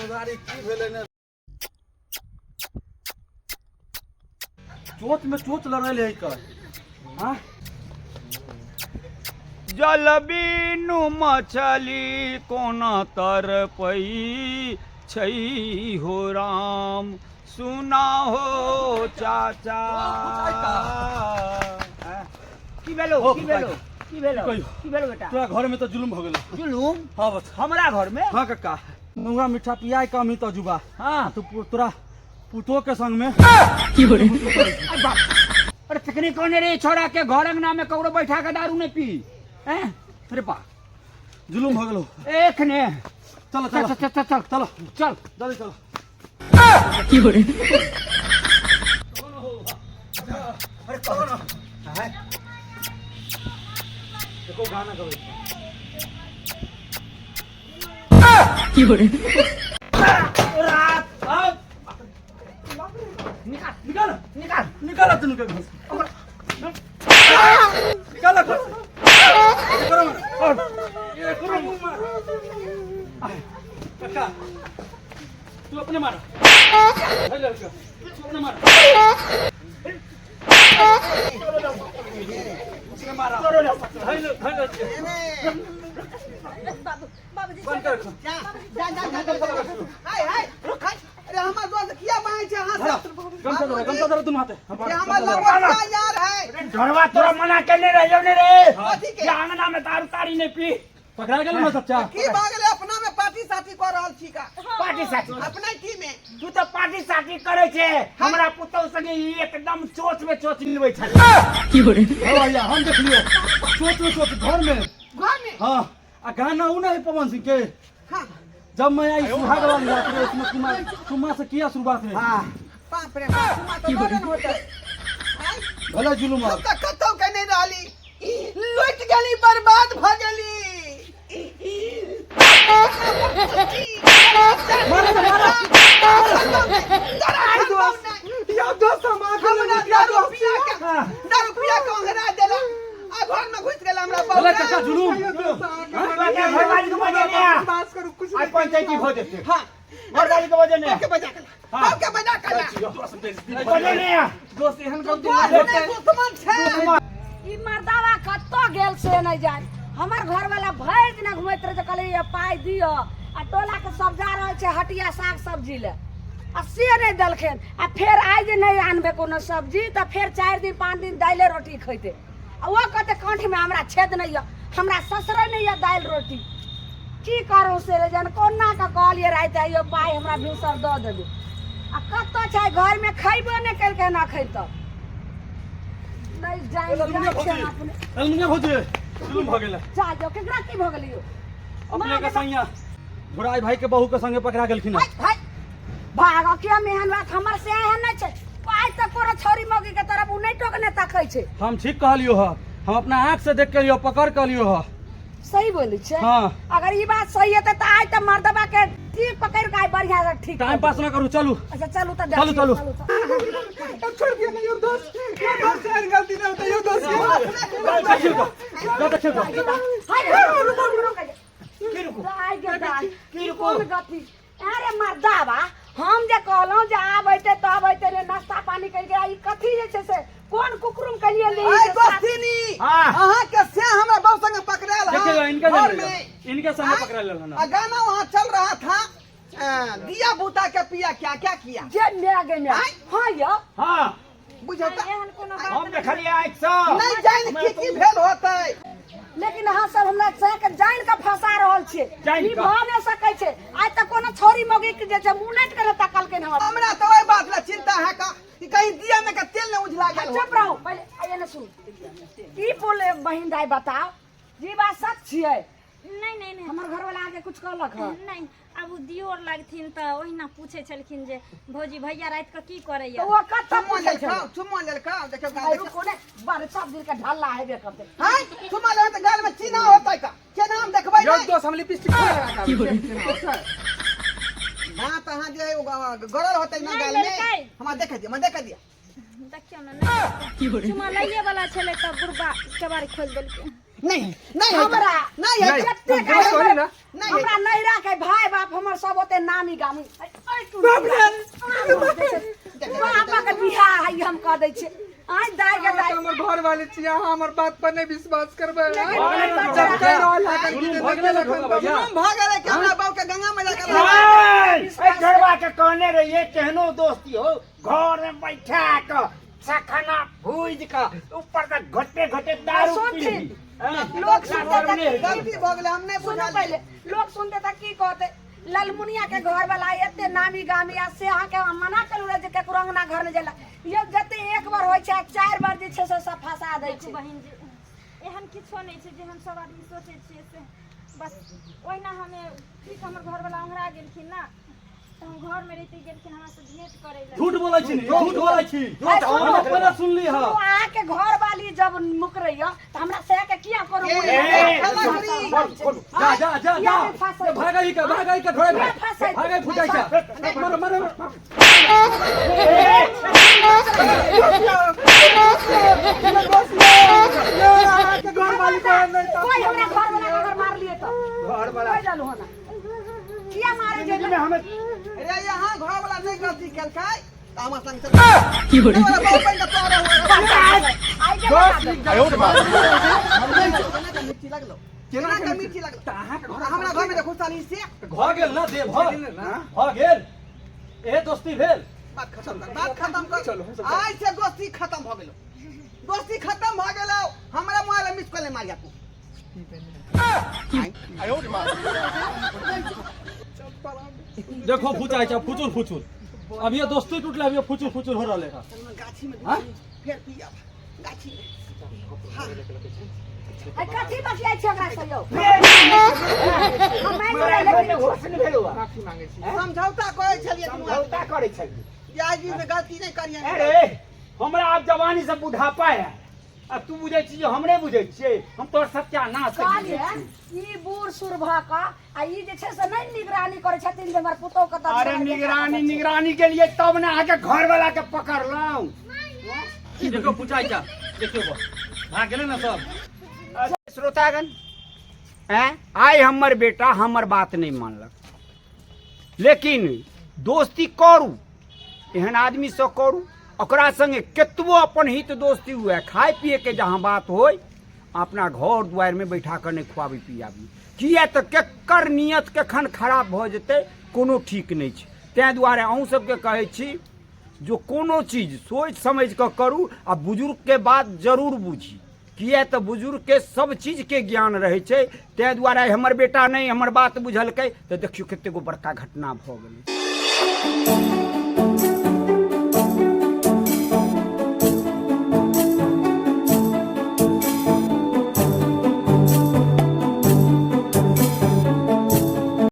कोदारी की भेलै ने चोच में चोच लड़ल है कर हाँ जल बिनु मछली कोना तरपै छै हो राम सुना हो चाचा। की भेलो? ओ, की भेलो? की भेलो? कहियो। की भेलो बेटा? तोरा घर में तो जुलुम हो गेलो। जुलुम? हाँ बस। हमरा घर में? हाँ कक्का, नुआ मीठा पियाई कम ही तो जुबा। हाँ। तू तोरा पुतो के संग में। अरे बाप। अरे तखनी कहने रे छोड़ा के घर अंगना में ककरो बैठा के दारू नहीं पी हैं। अरे बा जुलुम हो गेलो। एखने। चलो। चल। चलो। चल चल चल। चलो। चल। जल्दी चलो। अरे कहो ना, देखो गाना गवे। निकाल। निकाल। निकाल। निकाल तुम के घर से निकाल, घर से करो मार। ये करो मुंह मार। आए, काका तू अपने मार भाई लड़का, तू अपने मार, अपने मारा भाई भाई लड़का। बाबू बाबूजी। बंद कर। जा जा जा जा जा। हाय हाय हाय, अरे हमर दोस्त किया बांय छै अहाँ सब? गमछा धरो, गमछा धरो दुनू हाथे। ये हमर लवटा यार है। ढोरवा तोरा मना केने रहियो ने रे? कथी के? जे अंगना में दारू तारी नहीं पी। पकड़ा गेल ना सच्चा। की भऽ गेलै? अपना में पार्टी साटी कऽ रहल छी का? पार्टी साटी? अपना की में? तू तऽ पार्टी साटी करे छे, हमरा पुतहु संगे ई एकदम चोच में चोच मिलबै छल। हाँ भैया, हम देख लियो चोच में चोच घर में। घर में? हाँ, आ गाना उ नहीं पवन सिंह के? हाँ। जब मैं आई सुहाग वाली रात रे, उसमें चुमा चुमा से किया शुरुआत रे। हाँ। बाप रे बाप, चुमा तऽ लड़न होतै आँय? भले जुलुम। हम तऽ कतौ के नहि रहली, लुटि गेली, बर्बाद भऽ गेली। दारू पिया के ओंघरा देला आ घर में घुसि गेला हमरा भले बाप। काका जुलुम। घरवाली के बजे ने बस करू कुछ। आज पंचायती हो जेते। हाँ। घरवाली के बजे ने। के बजा के ला, के बजा के ला। बजे ने। दोस्त एहन गलती दोस्त नहीं नहि, दुश्मन छै। ई मर्दावा कतऽ गेल से नहि जान। हमर घरवाला भरि दिना घुमैत रहै छै। कहलियै पाइ दिअ, आ टोला के सब जा रहल छै हटिया साग सब्जी ले, आ से नहि देलखिन। आ फेर आइ जे नहि आनबै कोनो सब्जी तऽ फेर 4 दिन 5 दिन दाइले रोटी खैतै। आ ओ कहतै कंठमे हमरा छेद नहि यऽ, हमरा ससरै नहि यऽ दालि रोटी। की करू से रे जन, कोना कऽ कहलियै राति आइयो पाइ हमरा भिनसर दऽ देबै। आ कतऽ छै? घरमे खैबो नहि केलकै हन अखन तक। नहि जानि ललमुनिया जाइ छै भौजी। अपने। ललमुनिया भौजी, जुलुम भऽ गेलै। जा जाओ, केकरा की भऽ गेलै यौ? अपने के संगे घोड़ाई भाई के बहू के संगे पकड़ा गेलखिन हँ। हाय भाग अकिया में एहन बात हमर से एहन नहि छै। आइ तक कोनो छौरी मौगी के तरफ उ नहि टोकने तकै छै। हम ठीक कहलियो ह, हम अपना आँख से देख के लियो, पकड़ के लियो ह। सही बोलै छै? हाँ। अगर ई बात सही हेतै तऽ आइ तऽ मर्दबा के ठीक पकड़ के आइ बढ़िया से ठीक। टाइम पास ना करू, चलू। अच्छा चलू तऽ। चलू, चलू। तऽ। छोड़ दिया ना यो दोस्त, यो दोस्त एहन गलती नहि होतै यो दोस्त। देखियौ तऽ, जा देखियौ तऽ। हाय रे, रुको रुको। की रुकू? आइ गे दाइ, की रुकू? कोन गति? अरे मर्दाबा, हम जे कहलहुँ जे आब अयतै तब अयतै रे, नाश्ता पानी करिके ई कथी जे छै से कोन कुकरुम कलिए ले आइ दोस्तिनी। हाँ। अहाँ के से हमरा बाबू संगे पकड़ायल हँ देखियौ इनके घर जान में। इनके संगे पकड़ा लेलन। आ गाना वहाँ चल रहा था, दिया बूता के पिया क्या क्या किया। जे मेरा गे मेरा। आँय? हाँ यौ। हाँ। बुझौ तऽ एहन कोनो बात हम देखलियै आँखि सँ। नहि जानि की की भेल होतै। लेकिन अहाँ सब हमरा से के जानि के फंसा रहल छियै। जानि ई कऽ। भऽ नहि सकै छै। आइ तक कोनो छौरी मौगी के जे छै मुँह नहि के तकलखिन हमर। हमरा तऽ ओहि बात लए चिंता है का कि कहीं दिया में के तेल नहि उझला गेल हो। चुप रहू पहिले, आइए ने सुन। की बोले बहिन दाई, बताओ जी, बात सच छियै? नहि नहि नहि। हमर घरवाला आके कुछ कहलक हँ? नहि, आब ओ दियोर लगथिन तऽ ओहिना पूछै छलखिन जे भौजी भैया राति कऽ की करैया। तऽ ओ कतऽ चुम्मा पूछै छै? लेलकौ, चुम्मा लेलकौ, देखियौ गाल। आइ देखियौ। रुको ने, बड़ सब दिन के ढल्ला हेबे करतै। हाय, चुम्मा लेबै तऽ गाल में चिन्हा होतै का केना हम देखबै? यौ नहि दोस्त, हम लिपस्टिक थोड़े लगा के आबै छियै। दाँत अहाँ जे है, ओ गड़ल होतै ना नहि गाल में। लेलकै। हमरा देखै दिअ, हमरा देखै दिअ। देखियौ ने, नहि चुमा लैये वाला छलै तऽ बुढ़बा केबाड़ी खोलि देलकै। नहीं नहीं है। हमरा नहीं है। जतेक दोस्त होली ना। नहि हमरा नैहरा के भाई बाप हमर सब ओते नामी गामी ऐ तू बाप रे। बापा के बियाह है हम कह दै छियै आइ दाइ के दाइ हमर घर वाले छी अहाँ हमर बात पर नहीं विश्वास करबै लेकिन जब कह रहल है जुलूम भऽ गेलै ने ढोंगा भैया जुलूम भऽ गेलै कि हमरा बाप के गंगा मैया के ए, घरवा के कहने रहिए केहनो दोस्ती हो घर में बैठा के सखना भूज के ऊपर से घटे घटे दारू पी सुनथिन। ली। लोग सुनते तऽ की- गलती भऽ गेलै हम नहि सुनू बुझलियै पहिले लोग सुनते तऽ की कहते ललमुनिया के घर वाला एते नामी गामी आ से अहाँके हम मना करू रहे जे केकरो अंगना घर नहि जाला ये जते एक बार होइ छै आ चारि बार जे छै से सब फंसा दै देखू छै बहिन जी एहन किछो नहि छै जे हम सब आदमी सोचै छियै से बस ओहिना हमे ठीक हमर घरवला ओंघरा गेलखिन ने तऽ हम घरमे रहिते गेलखिन हमरासँ भेँट करै लए झूठ बोलै छी झूठ बोलै छी आइ सुनू, हम अपने सुनली हँ सुनू, अहाँके घर वाली जब मुकरैया तऽ हमरा सह के किया करू ए, ए, हल्ला करी। जा जा जा जा किया फंसै? भागै के भागै के ढोड़े किया फंसै? भागै फुटै छै मरो मरो अहाँके घर वाली को नहीं तो कोई हमरा घर वाला अगर मार लिए तो घर वाला कोई डालू होना किया मारे जे जिंदगी में हमें रे यहाँ घर वाला नहीं गलती केलकै तऽ हमरा संग चल की हो आई के बता दो। मिर्ची लगलो केना के मिर्ची लगलो तऽ अहाँके घर हमरा घर में देखो साली से भऽ गेल ना दे भऽ भऽ गेल एहे दोस्ती भेल बात खत्म कर बात खत्म कर चलो, हम सब आज से दोस्ती खत्म भ गेलो दोस्ती खत्म भ गेलो हमरा मोबाइल में मिस कॉल मारिया तू देखो फुचाई छै फुचुर फुचुर अब ये दोस्ती टूटले अब ये फुचुर फुचुर हो रहले है गाछी में हाँ? फेर पियब गाछी में आई कथी बतियाइ छै ओकरा से यौ हम मानि हमरा लेबै घर में लेकिन होश नहि भेलौ हँ। माफी मांगे छी समझौता करै छलियै दुनू आदमी। समझौता करै छलियै जे आज दिन से गलती नहीं करियै अरे हमरा आब जवानी से बुढ़ापा है आ तू बुझै छी जे हमरे बुझै छियै हम तोहर सत्यानाश कऽ कहलियै बुझै छी। ई बूढ़ सूढ़ भऽ कऽ आ ई जे छै से नहि निगरानी करै छथिन जे हमर पुतोह कतऽ अरे छै, निगरानी निगरानी के लिए तब ने अहाँके घर वाला के पकड़लहुँ देखो फुचाई छै देखियो बा भाग गेलै ना सब श्रोतागण ऐं आइ हमर बेटा हमर बात नहि मानलक लेकिन दोस्ती करू एहन आदमीसँ करू ओकरा सङ्गे कतबो अपन हित दोस्ती हुए खाय पियैके जहाँ बात होय अपना घर दुआरिमे बैठा कऽ नहि खुआबी पियाबी किया तऽ केकर नियत कखन खराब भऽ जेतै कोनो ठीक नहि छै ताहि दुआरे अहूँ सबके कहै छी जो कोनो चीज सोचि समझि कऽ करू आ बुजुर्गके बात जरूर बुझी किए तऽ बुजुर्गके सब चीजके ज्ञान रहै छै ताहि दुआरे हमर बेटा नहि हमर बात बुझलकै तऽ देखियौ कतेक गो बड़का घटना भऽ गेलै।